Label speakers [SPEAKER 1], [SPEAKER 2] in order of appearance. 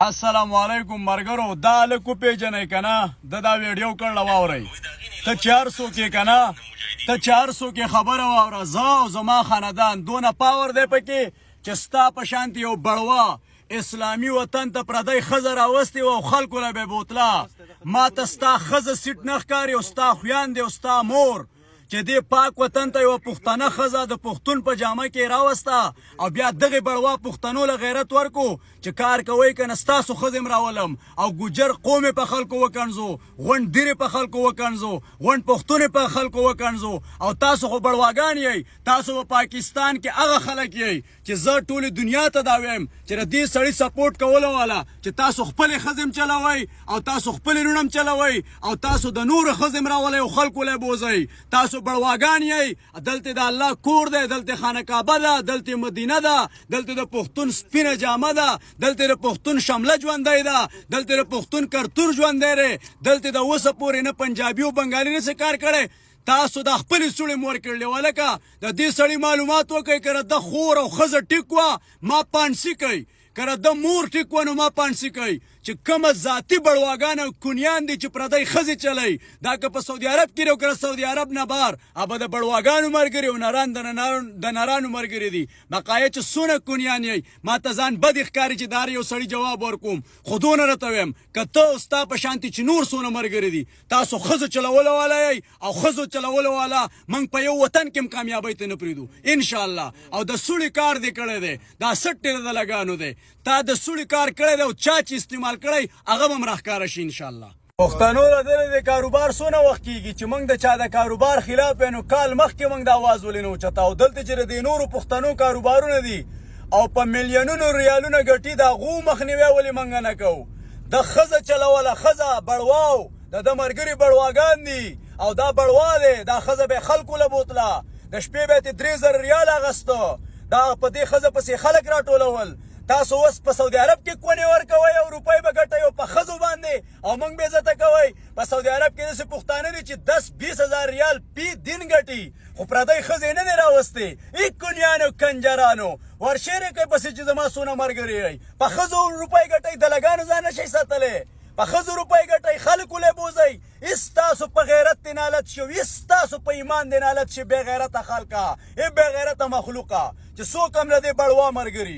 [SPEAKER 1] السلام علیکم مرګرو، دا هلک وپېژنئ که نه؟ ده دا ویډیو کړله، واورئ. ته چې هر څوک یې که نه، ته چې هر څوک یې، خبره واوره. زه او زما خاندان دونه پاور دی پکې چې ستا په شانتې یو بړوا اسلامي وطن ته پردی ښځه راوستې وه او خلکو له به یې بوتله. ما ته ستا ښځه سیټ نه ښکاري او ستا خویندې او ستا مور چې دې پاک وطن ته یوه پښتنه ښځه د پښتون په جامه کې راوسته او بیا دغې بړوا پښتنو له غیرت ورکو چې کار کوئ که نه، ستاسو ښځې هم راولم او ګوجر قوم یې په خلکو وکنځو، غونډ دیرې په خلکو وکنځو، غونډ پښتون یې په خلکو وکنځو. او تاسو خو بړواګان یئ، تاسو په پاکستان کې هغه خلک یئ چې زه ټولې دنیا ته دا وایم چې د دې سړي سپورټ کولو والا چې تاسو خپلې ښځې هم چلوئ او تاسو خپلې لوڼه هم چلوئ او تاسو د نورو ښځې هم راولئ او خلکو له بوځئ. تاسو بړواګان یئ. دلته د الله کور دی، دلته خانه کعبه ده، دلته مدینه ده، دلته د پښتون سپینه جامه ده، دلته د پښتون شمله ژوندی ده، دلته د پښتون کرتور ژوندی دی. دلته د اوسه پورې نه پنجابي او بنګالي نه څه کار کړی. تاسو دا خپلې سوړې مور کړلې. ولکه د دې سړي معلومات وکړئ. که د خور او ښځه ټیک وه، ما پانسي کوي. که د مور ټیک وه، نو ما پانسي کوي. چې کومه ذاتي بړواګان او کونیان دي چې پردی ښځې چلوي، دا که په سعودي عرب کې او که سعودي عرب نه بار ابه د بړواګانو ملګري او نران د نرانو ملګري دي. بقایه چې څونه کونیان یئ، ما ته ځان بدې ښکاري چې د هر یو سړي جواب ورکوم، خو دونه راته وایم که ته او ستا په شانتې چې نور څونه ملګري دي، تاسو ښځو چلولو والا یئ او ښځو چلولو والا موږ په یو وطن کې هم کامیابۍ ته نه پرېږدو انشاءالله. او د سوړي کار دې کړی دی، دا سټې د لګانو دی. تا د سوړي کار کړی دی او چا چې استعمال کړی، هغه به هم راښکاره شي انشاءالله. پښتنو له دې د کاروبار څونه وخت کیږي چې موږ د چا د کاروبار خلاف نو کال مخکې موږ د اواز ولې نه اوچتاو؟ دلته چې د دې نورو پښتنو کاروبارونه دي او په میلیونونو ریالونه ګټي، د هغو مخنیوی ولې موږ نه کوو؟ د ښځه چلوله، ښځه بړواو د ده ملګري بړواګان دي او دا بړوا دی. دا ښځه به خلکو له بوتله، د شپې به یې ترې 3000 ریال اخیسته. دا په دې ښځه پسې خلک راټولول. تاسو اوس په سعودي عرب کې کونې ورکوئ او روپۍ به ګټئ او په ښځو باندې او موږ بې عزته کوئ. په سعودي عرب کې داسې پښتانه دي چې 10 20 هزار ریال پی دین ګټي، خو پردۍ ښځې نه دي راوستې. ای کونیانو، کنجرانو، ورشېرې کوئ پسې چې زما څونه ملګري یئ. په ښځو روپۍ ګټئ، د لګانو ځان نه شئ ساتلی. په ښځو روپۍ ګټئ، خلکو له بوځئ. هیڅ تاسو په غیرت دې نالت شي، هیڅ تاسو په ایمان دې نالت شي. بې غیرته خلکه، ای بې غیرته مخلوقه، چې څوک هم له دې بړوا ملګري.